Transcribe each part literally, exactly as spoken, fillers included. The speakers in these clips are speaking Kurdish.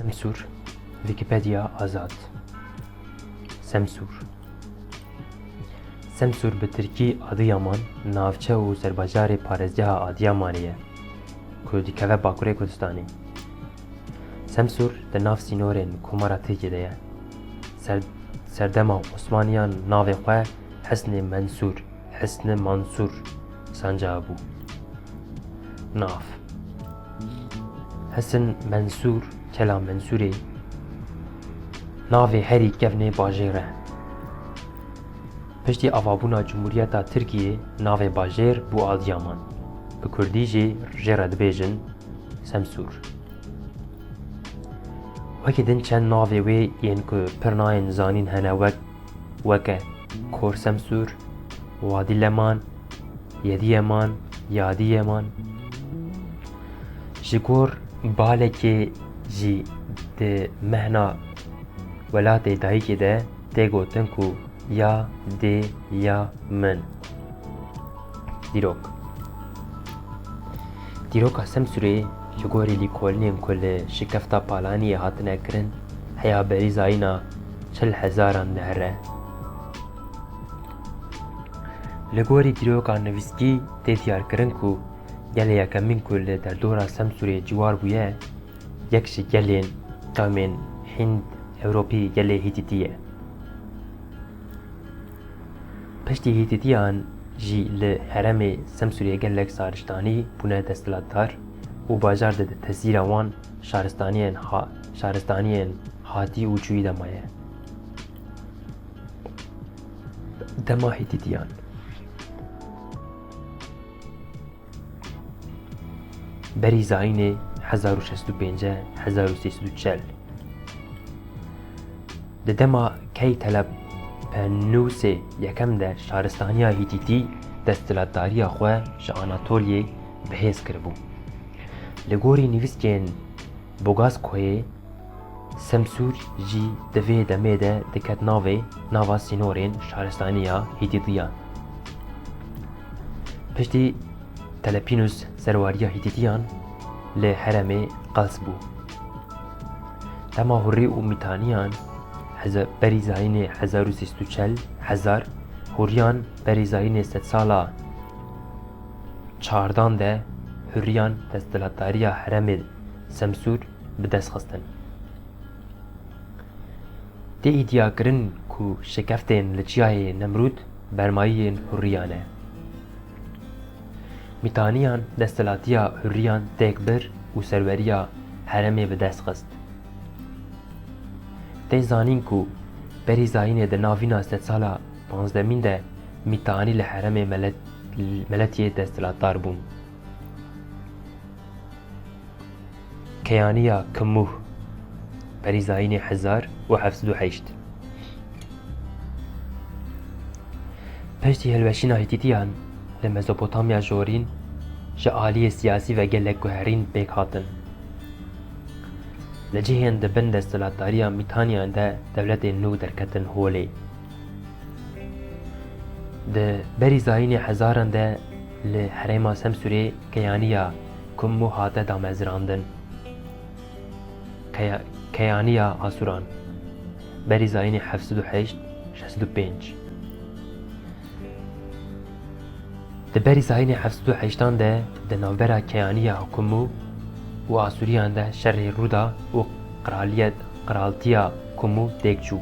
Semsûr, Wikipedia, Azad. Semsûr. Semsûr, bi tirkî Adıyaman, navçe û serbajarê parêzgeha Adıyamanê ye, ku dikeve Bakurê Kurdistanê. Semsûr di nav sînorên Komara Tirkiyê de ye. Ser-, serdema Osmaniyan navê xwe Hisnê Mensûr, Hisni Mansûr sancaxibû. Nav. Hisin Mensûr, Kela Mensûrê, navê herî kevnê bajêr e. Piştî avabûna Cumhuriyeta Tirkiyê navê bajêr bû Adıyaman. Bi kurdî jî jê re dibêjin Semsûr. Wekî din çend navê wê yên ku pir nayên zanîn hene wek, weke Kor Semsûr, Wadî Leman, Yedî Yeman, Yadî Yeman. Ji gor balekê jî di mehna welatê dayikê de tê gotin ku ya dê ya min. Dîrok. Dîroka Semsûrê ji gorî lîkolînên ku li şikefta Palaniyê hatine kirin, heya berî zayîna çil hezaran dihere. Li gorî dîroka nivîskî tê diyarkirin ku gelê yekemîn ku li derdora Semsûrê ciwar bûye, yek ji gelên qewmên Hind-Ewropî gelê Hîtîtî ye. Piştî Hîtîtiyan jî li herêmê Semsûrê gelek şaristanî bûne desthilatdar û bajar de di tesîra wan şaristaniyên ha-, şaristaniyên hatî û çûyî de maye. Dema Hîtîtiyan. Berî zayînê hezar û şeş sed û pêncî, hezar û sê sed û çel. Di dema Keytelepenûsê yekem de şaristaniya Hîtîtî desthilatdariya xwe ji Anatoliyê bi hêz kiribû. Li gorî nivîskên Bogaskoyê, Semsûr jî di vê demê de diket navê, nava sînorên şaristaniya Hîtîtiyan. Piştî Telepînus serwariya Hîtîtiyan li herêmê qels bû. Dema Hurrî û Mîtaniyan heze-, berî zayînê hezar û sê sed û çel, hezar, Hurriyan berî zayînê sedsala çardan de Hurriyan desthilatdariya herêmê Semsûr bi dest xistin. Tê îdiakirin ku şikeftên li Çiyayê Nemrûd bermayiyên Hurriyan e. Mîtaniyan desthilatiya Hurriyan têk bir û serweriya herêmê bi dest xist. Tê zanîn ku berî zayînê di navîna sedsala panzdemîn de Mîtanî li herêmê Melet-, Meletiyê desthilatdar bûn. Keyaniya Kimuh, berî zayînê hezar û heft sed û heşt. Piştî hilweşîna Hîtîtiyan li Mezopotamya Jorîn ji aliyê siyasî ve gelek guherîn pêk hatin. Li cihên di bin desthilatdariya Mîtaniyan de dewletên nû derketin holê. Di berî zayînê hezaran de li herêma Semsûrê keyaniya Kummu hate damezrandin. Keya-, keyaniya Asûran, berî zayînê heft sed û heşt, şeş sed û pênc. Di berî zayînê heft sed û heştan de di navbera keyaniya Hukumu û Asûriyan de şerê rû da û qraliyet, qraltiya Kumu têk çû.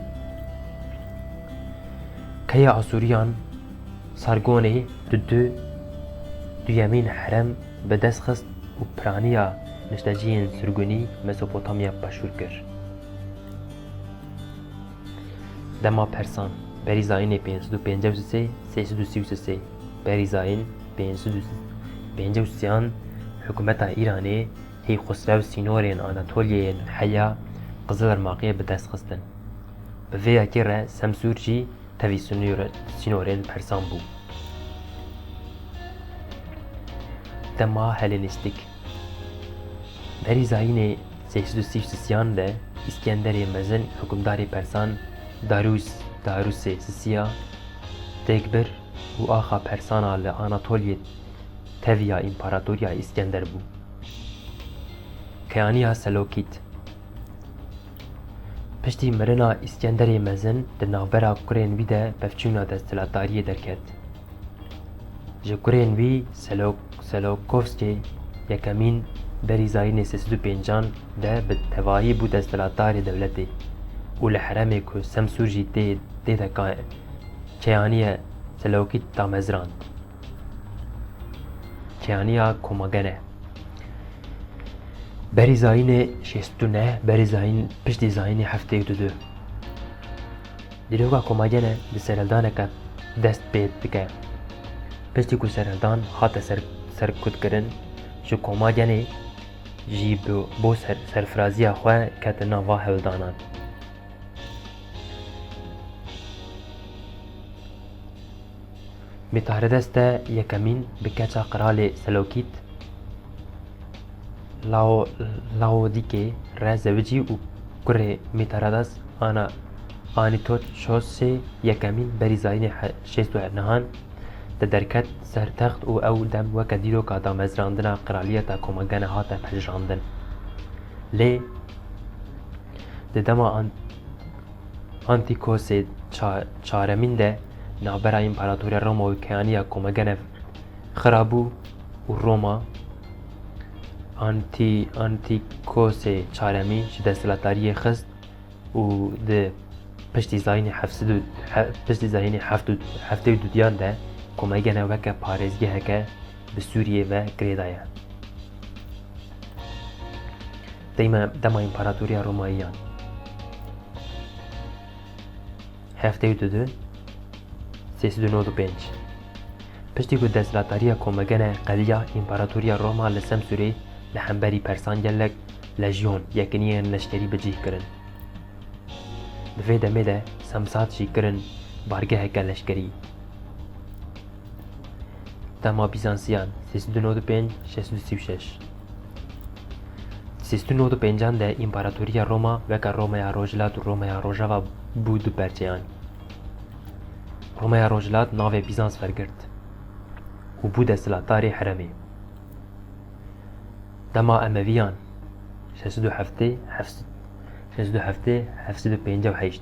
Keya Asûriyan Sargonê dudu duyemîn herem bi dest xist û piraniya nişteciyên sirgunî Mesopotamya paşûr kir. Dema Persan, berî zayînê pênc sed û pêncî û sê, sê sed û sî û sê, berî zayîn pênc sed û pêncî û sêyan, hikûmeta Îranê hî Xusrew sînorên Anatoliyê yên heya Qizilirmaqê bi dest xistin. Bi vê yekê re Semsûr jî tevî sînor-, sînorên Persan bû. Dema Helenîstîk. Berî zayînê sê sed û sî û sisiyan de Îskenderê Mezin, hikûmdarê Persan, Darius, Dariusê Sisiya, têk bir û axa Persana li Anatoliyê teviya împaratoriya Îskender bû. Keyaniya Selokît. Piştî mirina Îskenderê Mezin di navbera kurên wî de pevçûna desthilatdariyê derket. Ji kurên wî Selok-, Selokovskê yekemîn berî zayînê sê sed û pêncan de bi tevahî bû desthilatdarê dewletê û li heremê ku Semsûr jî tê, tê de ka-, keyaniye Selokît damezrand. Keyaniya Komagene. Berî zayînê şêst û neh, berî zayîn, piştî zayînê heftê û du. Dîroka Komagene bi serhildaneke dest pê dike. Piştî ku serhildan hate ser-, serkutkirin, ji Komagenê jî bi, bo ser-, serfiraziya xwe kete nava hewldanan. Mîtaredeste yekemîn bi keça qiralê Selokît Lao-, Laodîkê re zewicî û kurê Mîtaredas Ana-, Anîtoçosê yekemîn berî zayînê he-, şêst û nehan de derket ser text û ew dem weke dîroka damezrandina qiraliyeta Komagene hate pejirandin. Lê di dema an-, Antîkosê ça-, çaremîn de navbera Împaratoriya Roma û keyaniya Komagene xira bû û Roma Antî-, Antîkosê çaremî ji desthilatdariyê xist û di piştî zayînê heft sed û, he-, piştî zayînê heft û, heftê û dudiyan de Komagene weke parêzgeheke bi Sûriyê ve girêdaye. Deyme dema Împaratoriya Romayiyan. Heftê û du, sê sed û nod û pênc. Piştî ku desthilatdariya Komagene qediya, Împaratoriya Roma li Semsûrê li hemberî Persan gelek lejyon, yekiniyên leşkerî bi cih kirin. Di vê demê de Samsat jî kirin bargeheke leşkerî. Dema Bîzansiyan, sê sed û nod û pênc, şeş sed û sî û şeş. Sê sed û nod û pêncan de Împaratoriya Roma weke Romaya Rojhilat û Romaya Rojava bû du perçeyan. Romaya Rojhilat navê Bîzans wergirt û bû desthilatdarê herêmê. Dema Emewiyan, şeş sed û heftê, heft sed, şeş sed û heftê, heft sed û pêncî û heşt.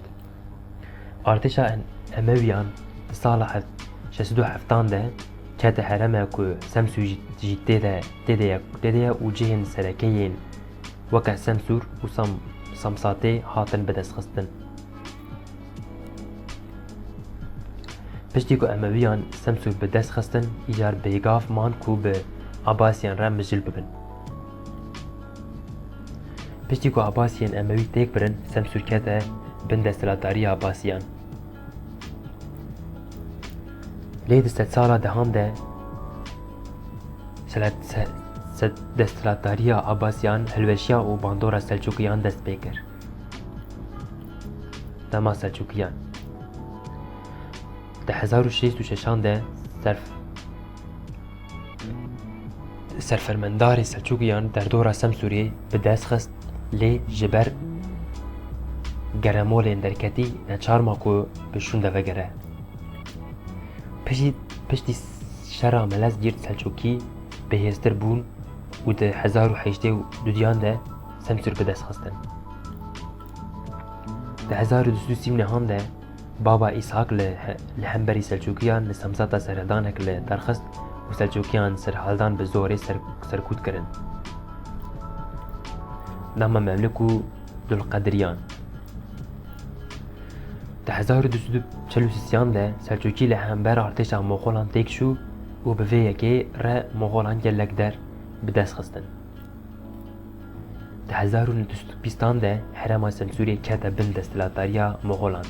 Artêşa En-, Emewiyan di sala heft-, şeş sed û heftan de kete herême ku Semsûr jî, jî tê de, tê de ye, tê de ye û cihên sereke yên weke Semsûr û Sam-, Samsatê hatin bidestxistin. Piştî ku Emewiyan Semsûr bi dest xistin, îcar bêgav man ku bi Abasiyan re mijil bibin. Piştî ku Abasiyên Emewî têk birin, Semsûr kete bin desthilatdariya Abasiyan. Lê di sedsala dehan de selet-, se-, se-, desthilatdariya Abasiyan hilweşiya û bandora Selçûkiyan dest pê kir. Dema Selçûkiyan. Di hezar û şêst û şeşan de serf-, serfermendarê Selçûkiyan derdora Semsûrê bi dest xist, lê ji ber geremolên derketî neçar ma ku bi şûn de vegere. Piştî, piştî şera Melezgîrt Selçûkî bihêztir bûn û di hezar û heştê û dudiyan de Semsûr bi dest xistin. Di hezar û du sed û sî û nehan de Baba Îshak li he-, li hemberî Selçûkiyan li Samsata serhildanek li dar xist û Selçûkiyan serhildan bi zorê ser-, serkût kirin. Dema Memlûk û Dulqediriyan. Di hezar û du sed û çel û sêyan de Selçûkî li hember artêşa Moxolan têk çû û bi vê yekê re Moxolan gelek der bi dest xistin. Di hezar û neh sed û bîstan de herêma Semsûrê kete bin desthilatdariya Moxolan.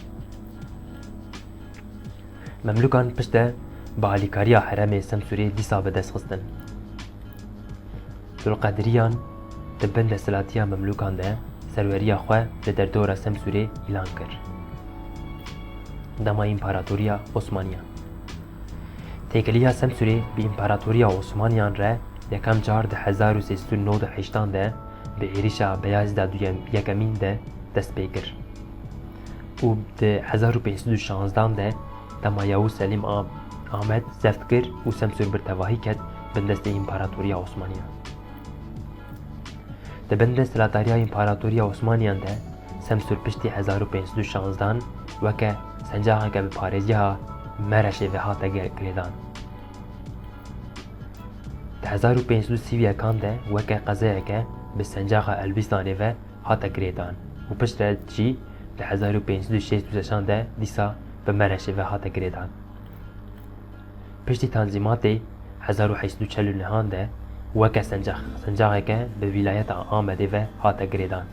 Memlûkan piştre bi alîkariya herêmê Semsûrê dîsa bi dest xistin. Dulqediriyan di bin desthilatiya Memlûkan de serweriya xwe li derdora Semsûrê îlan kir. Dema Împaratoriya Osmaniyan. Têkiliya Semsûrê bi Împaratoriya Osmaniyan re yekem car di hezar û sê sed û nod û heştan de bi êrişa Beyazîda Duyem-, Yekemîn de dest pê kir û di hezar û pênc sed û şanzdan de dema Yavuz Selîm a-, Amed zeft kir û Semsûr bi tevahî ket bin destê Împaratoriya Osmaniyan. Di bin desthilatdariya Împaratoriya Osmaniyan de Semsûr piştî hezar û pênc sed û şazdehan weke sencaxeke bi parêzgeha Mereşê ve hate ge-, girêdan. Di hezar û pênc sed û sî û yekan de weke qezayeke bi sencaxa Elbîstanê ve hate girêdan û piştre jî di hezar û pênc sed û şêst û şeşan de dîsa bi Mereşê ve hate girêdan. Piştî tanzîmatê hezar û heşt sed û çel û nehan de weke sencax-, sencaxeke bi vîlayeta Amedê ve hate girêdan.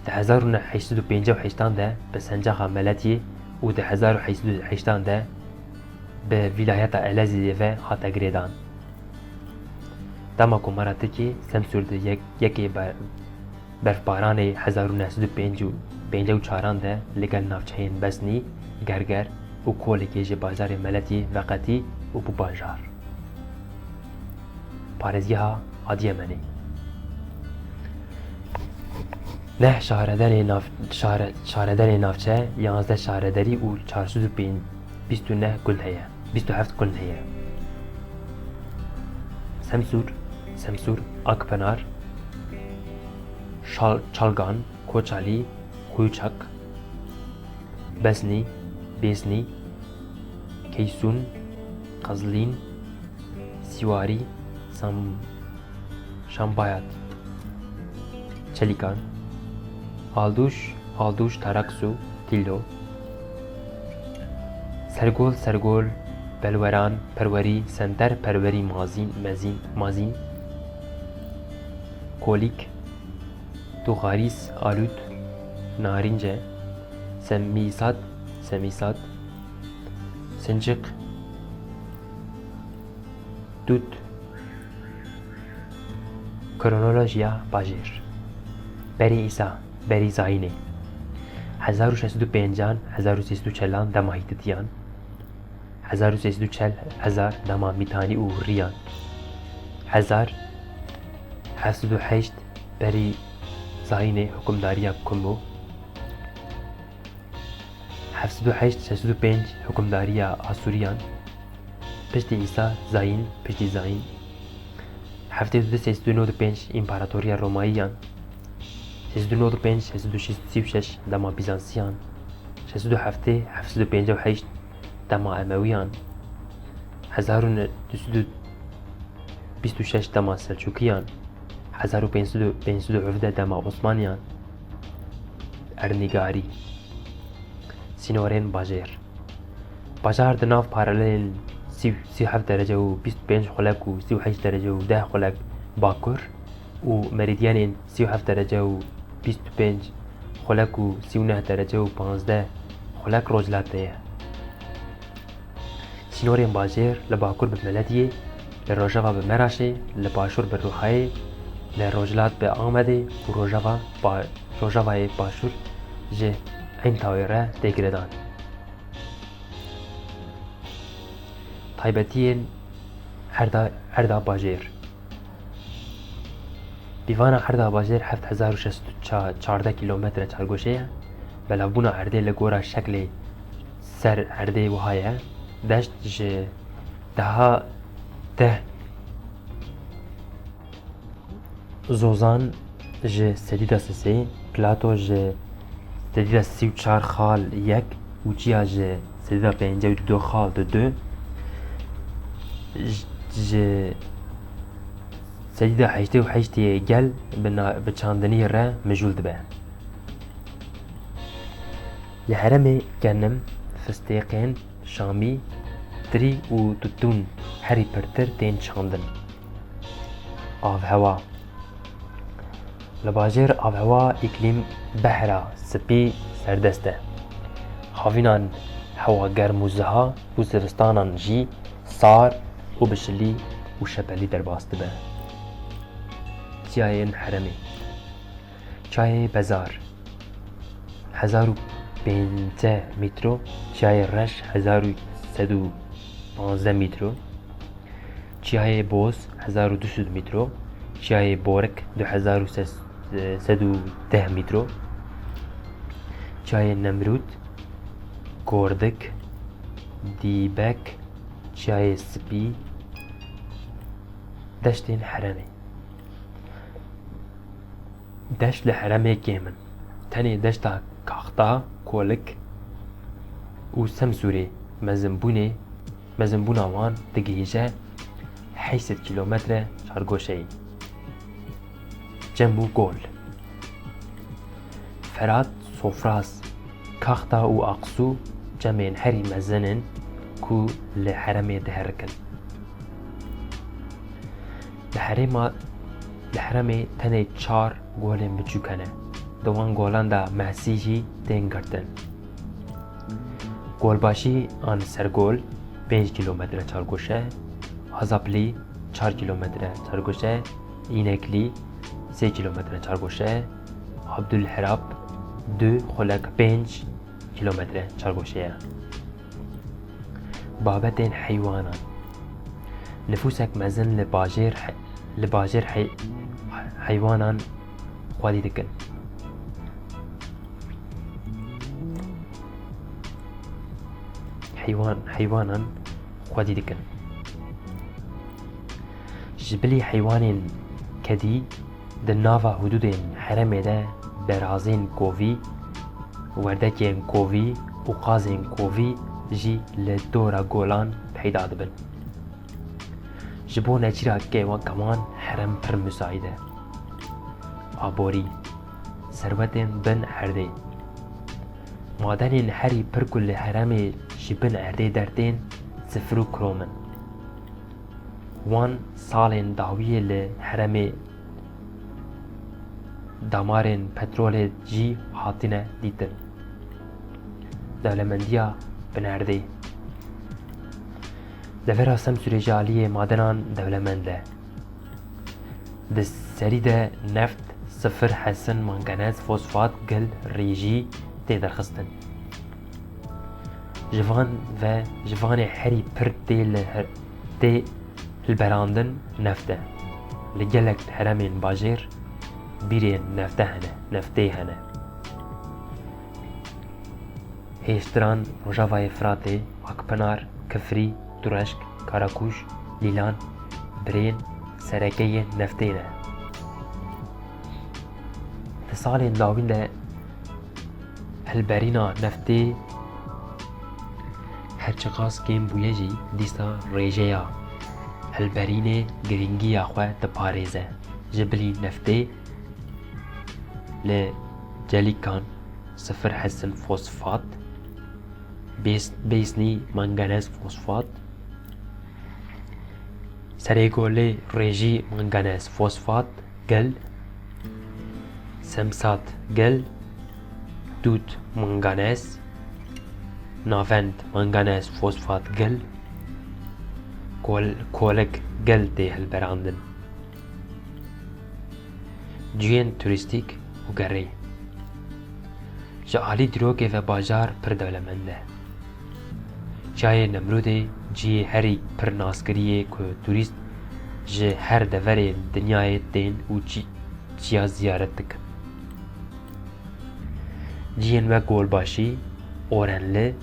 Di hezar û heşt sed û pêncî û heştan de bi sencaxa Meletiyê û di hezar û heşt sed û heştan de bi vîlayeta Elezîzê ve hate girêdan. Dema Komara Tirkiyê Semsûr di yek-, yekê ber-, berfbaranê hezar û neh sed û pêncî û pêncî û çaran de li gel navçeyên Besnî, Gerger û Kolekê ji bajarê Meletiyê veqetî û bû bajar. Parêzgeha Adiyemenê. Neh şaredarê nav-, şare-, şaredarê navçe, yanzdeh şaredarî û çar sed û pênc, bîst û neh gund heye. Bîst û heft gund heye. Semsûr, Semsûr, Akpinar, Şal-, Çalgan, Koçalî, Kuyuçak, Besnî, Bêsnî, Keysûn, Qezlîn, Sîwarî, Sam-, Şambayat, Çelîkan, Aldûş, Aldûş, Taraksu, Tîlo, Sergol, Sergol, Belweran, Perwerî, Senter, Perwerî, Mazîn, Mezîn, Mazîn, Kolîk, Tuxarîs, Alût, Narînce, Semîsat, Semîsat, Sinciq, Dût. Kronolojiya bajêr. Berî Îsa, berî Zayînê. Hezar û şeş sed û pêncan, hezar û sêst û çelan dema Hîtitiyan. Hezar û sêst û çel, hezar dema Mîtanî û Hurriyan. Hezar heft sed û heşt berî Zayînê hukimdariya Kumo. Heft sed û heşt, şeş sed û pênc hukimdariya Asûriyan, piştî Îsa, Zayîn, piştî Zayîn, heftê du, sê sed û nod û pênc împaratoriya Romayiyan, şeş sed û nod û pênc, şeş sed û sî û şeş dema Bîzansiyan, şeş sed û heftê, heft sed û pêncî û heşt dema Emewiyan, hezar û neh sed û bîst û şeş dema Selçûkiyan, hezar û pênc sed û, pênc sed û hevdeh dema Osmaniyan. Ernîgarî. Sînorên bajêr. Bajar di nav paralelên sî, sî û heft derece û bîst û pênc xulek û sî û heşt derece û deh xulek bakur û merîdyenên sî û heft derece û bîst û pênc xulek û sî û neh derece û panzdeh xulek rojhilat de ye. Sînorên bajêr li bakur bi Meletiyê, li rojeva bi Meraşê, li başûr bi Rihayê, li rojhilat bi Amedê û rojeva ba-, rojevayê başûr ji Entawê re tê girêdan. Taybetiyên erda, erda bajêr. Pîvana erda bajêr heft hezar û şeş sed û çardeh kîlometre çargoşe ye. Belavbûna erdê li gora şeklê ser erdê wiha ye. Deşt ji deha deh zozan ji sedî da sisê, plato ji sedî da sî û çar xal yek û çiya ji sedî da pêncî û du xal didu, ji sedî da heştê û heştê gel bi na-, bi çandinî re mijûl dibe. Li herêmê genim, fistêqên şamî, tirî û tutûn herî pirtir tên çandin. Avhewa. Li bajêr avhewa îklîm behra spî serdest e. Havînan hewa germ û ziha û zivistanan jî sar û bi şilî û şepelî derbas dibe. Çiyayên herêmê. Çiyayê Bezar hezar û pêncî mîtro, Çiyayê Reş hezar û sed û panzdeh mîtro, Çiyayê Boz hezar û du sed mîtro, Çiyayê Borik du hezar û sed û deh mîtro, Çiyayê Nemrûd, Gordik, Dîbek, Çiyayê Spî, deştên herêmê. Deşt li herêmê kêm in. Tenê deşta Kaxta, Kolik û Semsûrê mezinbûnê, mezinbûna wan digihîje heyşt sed kîlometre çargoşeyî. Cem û Gol. Ferat, Sofras, Kaxta û Aqsû cemên herî mezin in ku li herêmê diherikin. Li herêma, li herêmê tenê çar golên biçûk hene. Di wan golan de mehsî jî tên girtin. Golbaşî an Sergol pênc kîlometre çargoşe, Azaplî çar kîlometre çargoşe, Îneklî sê kîlometre çargoşe, Abdulherab du xulek pênc kîlometre çargoşe ye. Babetên heywanan. Nifûsek mezin li bajêr he-, li bajêr hey-, heywanan xwedî dikin. Heywan, heywanan xwedî dikin. Ji bilî heywanên kedî di nava hudûdên herêmê de berazên kovî, werdekên kovî û qazên kovî jî li dora golan peyda dibin. Ji bo nêçîra kewa-, kewan herêm pir misaîd e. Aborî, serwetên bin erdê. Madenên herî pir ku li herêmê ji bin erdê dertên sifir û krom in. Wan salên dawiyê li herêmê damarên petrolê jî hatine dîtin. Dewlemendiya binerdê. Devera Semsûrê ji aliyê madenan dewlemend e. Di serî de neft, sifir, hesin, manganez, fosfat, gil, rêjî tê derxistin. Ji van ve, ji vanê herî pir tê li her-, tê hilberandin neft e. Li gelek herêmên bajêr bîrên nefte hene, neftê hene. Hêştiran Rojavayê Firatê, Akpinar, Kifrî, Tureşk, Karakûş, Lîlan, birên sereke yên neftê ne. Di salên dawîn de hilberîna neftê her çiqas kêm bûye jî, dîsa rêjeya hilberînê girîngiya xwe diparêze. Ji bilî neftê li Celîkan sifir hesin fosfat, bês-, bêsnî manganez fosfat, serê golê rêjî manganez fosfat, gil, semsat gil, dût manganez, navend manganez fosfat gil, kol-, kolik gil tê hilberandin. Cihên turîstîk û gerê. Ji alî dîrokê ve bajar pir dewlemend e. Çiyayê Nemrûdê cihê herî pir naskirî ye ku turîst ji her deverê dinyayê tên û çi-, çiya ziyaret dikin. Cihên wek Golbaşî, Orenli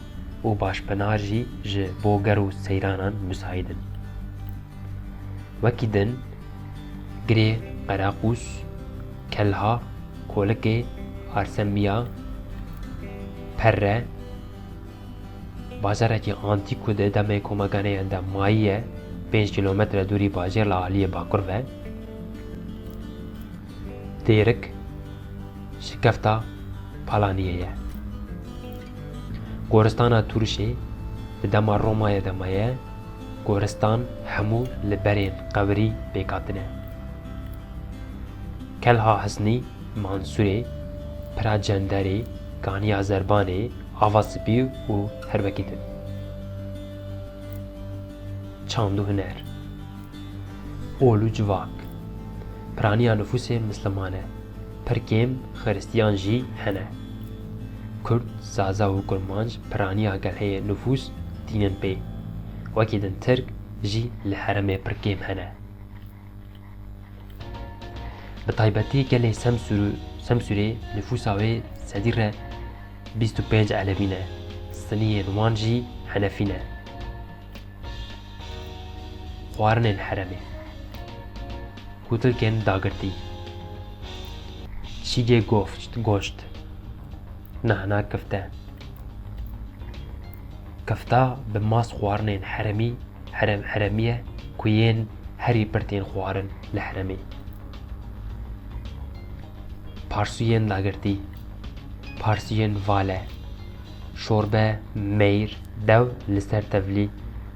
û Başpinar jî ji bo ger û seyranan misaîd in. Wekî din, Girê Qereqûs, Kelha, Kolikê, Arsemiya, Perre, bajarekî antîk ku di demê Komeganeyan de mayî ye, pênc kîlometre dûrî bajêr li aliyê bakur ve. Dêrik, şikefta Palaniyê ye. Goristana Tûrişê di dema Romayê de maye, goristan hemû li berên qewirî pêk hatine. Kelha Hisnî, Mansûrê, Pira Cenderê, Kaniya Zerbanê, Ava Spî û her wekî din. Çand û huner. Ol û civak. Piraniya nifûsê misliman e. Pir kêm xiristiyan jî hene. Kurd, Zaza û Kurmanc piraniya gelhê nifûs tînin pê. Wekî din Tirk jî li herêmê pir kêm hene. Bi taybetî gelê Semsûr-, Semsûrê nifûsa wê sedî re bîst û pênc Elewî ne, siniyên wan jî Henefî ne. Xwarinên herêmê. Kûtilkên dagirtî. Çîgê goft, goşt. Nahna kifte. Kifta bi mast xwarinên heremî, herem, heremî ye ku yên herî pir tên xwarin li heremê. Parsûyên dagirtî, parsûyên vale, şorbe, meyr, dew li ser tevlî,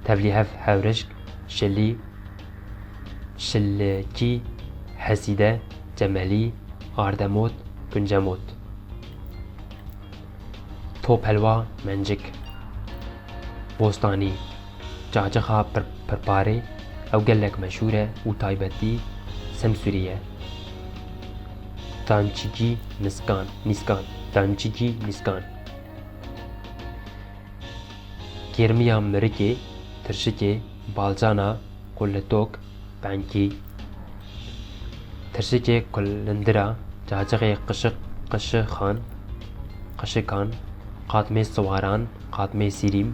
tevlîhev, hewrişk, şilî, şilikî, hesîde, cemelî, ardemot, guncemot. Top helwa, mencik. Bostanî, cacixa pir-, pirparê, ew gelek meşhûr e û taybetî Semsûrî ye. Dançikî, niskan, nîskan, dançikî, nîskan. Kêrmiya mirikê, tirşikê, balcana, qulitok, penkî. Tirşikê qulindira, cacixê qişiq, qişixan, qişikan, qatmê siwaran, qatmê sîrîm,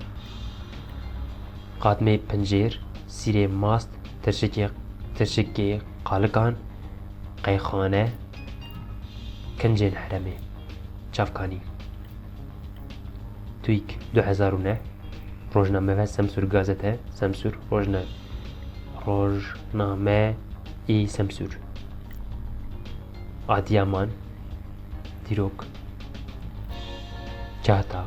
qatmê pincêr, sîrê mast, tirşikê, tirşikê qalikan, qeyxane, kincên heremê, çavkanî. TÜİK du hezar û neh, rojnameve Semsûr, gazete Semsûr, rojne-, rojnameyê Semsûr. Adiyaman, dîrok, kahta.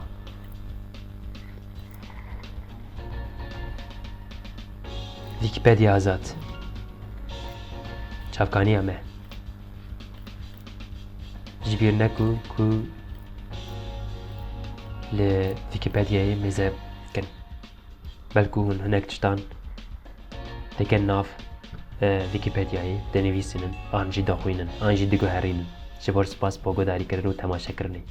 Wîkîpedya Azad. Çavkaniya me. Ji bîr neku ku li Wîkîpedyayê mêze kin. Belku hûn hinek tiştan dikin nav, e, Wîkîpedyayê, dinivîsînin, an jî dixwînin, an jî diguherînin. Ji bo spas bo guhdarîkirin û temaşekirinê.